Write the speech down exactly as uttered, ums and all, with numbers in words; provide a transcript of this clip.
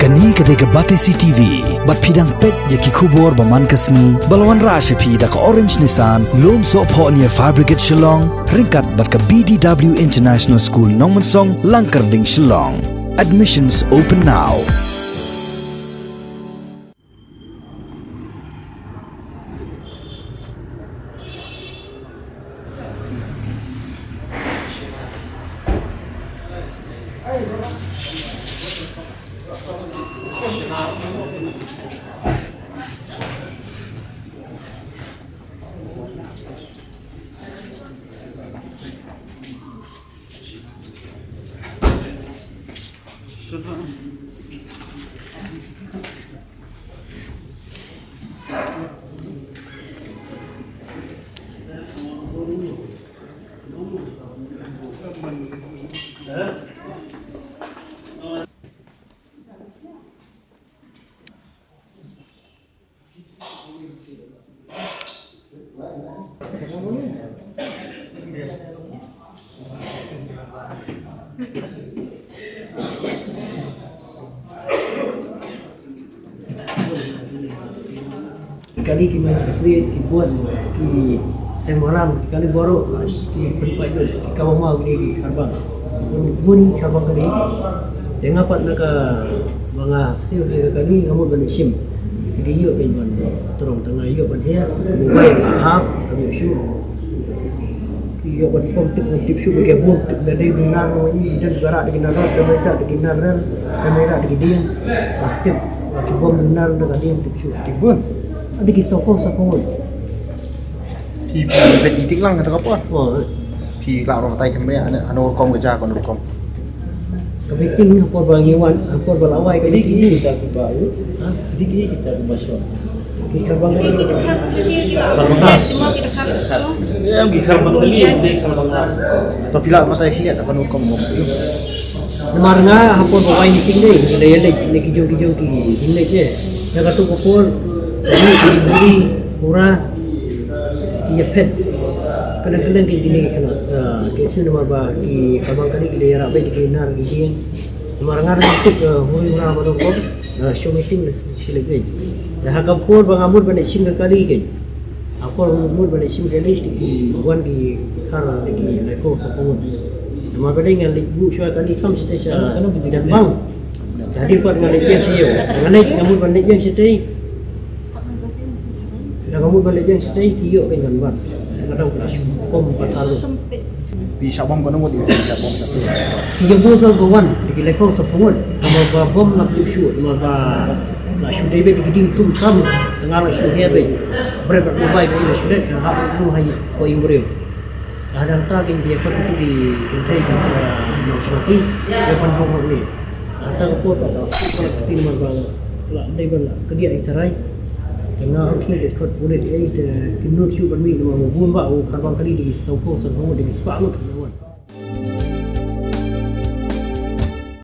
Kane ka dei ka Batesi T V, bad phi dang peit ïa ki khubor ba man ka sngi, ba la wanrah sha phi da ka Orange Nissan, Lumsohphoh near Fire Brigade Shillong, ryngkat bad ka B D W International School Nongmensong, Langkyrding, Shillong. Admissions open now. Kali ki magistrate, ki boss, ki seng maram, kali baroh ki pynpaw ki kawang mau ki kharbang. Bun kharbang kali. Te nga pat na ka ba nga siew ki kali nga mut ban shim. Te ki ïoh ban ban trong tang ïoh ban her, mobile hap, kami shu. Ki ïoh ban pom tip, tip shu ba ki bom tip na dei na nang ni dan ka rah da ki na rot, da mai rah da ki na rel, da mai rah da ki ding. Tip ba ki bom na nang da ka ding tip shu. Ki bun. Ada ki sokong sokong. Phi phi bet itik lang kata ka por. Oh. Phi lah ro tai khem ya, ano rukom ka ja, ano rukom. Ka meeting ni hapor ba ngi wan, hapor ba la wai ka meeting ni. Kita ki ba, ha? Kita ki kita ki ba shon. Ki kharbang kali. Kharbang kali. Em, ki kharbang kali, em, ki kharbang kali. To phi lah matai khlieh da kano kam ngom. Namar nga hapor ba wai meeting ni, da ïa leit, leit ki jong ki jong ki, ki leit je. Ïa katu ka por, ki buri, pura, ki ïa phet. Kane kane ki kine ki kane, ah, ki sin namar ba ki kharbang kali ki da ïa rah beit ki nar ki jing. Namar nga ruh tip, eh, huri hura ba dong ko, eh, show meeting na shi leit. Da ha ka por ba nga mut ban shim ka kali ke. Ha por ba nga mut ban shim ka kali, ki wan ki khar ki lai ko sa ko mut. Namar ba dei nga leit bu shuwa kali kam shatei sha jan bang. Jadi pat nga leit ïeng sha ïew. Nga leit nga mut ban leit ïeng shatei. Da ka mut ban leit ïeng shatei ki ïoh ban wan. Ka dang ka shu pom ka thar. Phi shah bom kano ngut, phi shah bom shah tu. Ki ïa bom ka wan, ki leit pom sa pom. Namar ba bom na tu shu, namar ba la shu dei beit ki ding tum tam, tang la shu heh beit. Bret ba mobile ba la shu dei, ha ba tu ha ko ïing briew. Hadang ta kin dia pat tu ki kin thei ki, ah, nongshong ki, ïa pan hok hok ni. Hata ka por ba ka suk ba ka tin mar ba la dei ba la ka dia i tarai. Te nga hok hi dei kot pulit ei te kin nud shu ban mi namar ba bun ba u kharbang kali dei saw phew san phew dei spah ngut.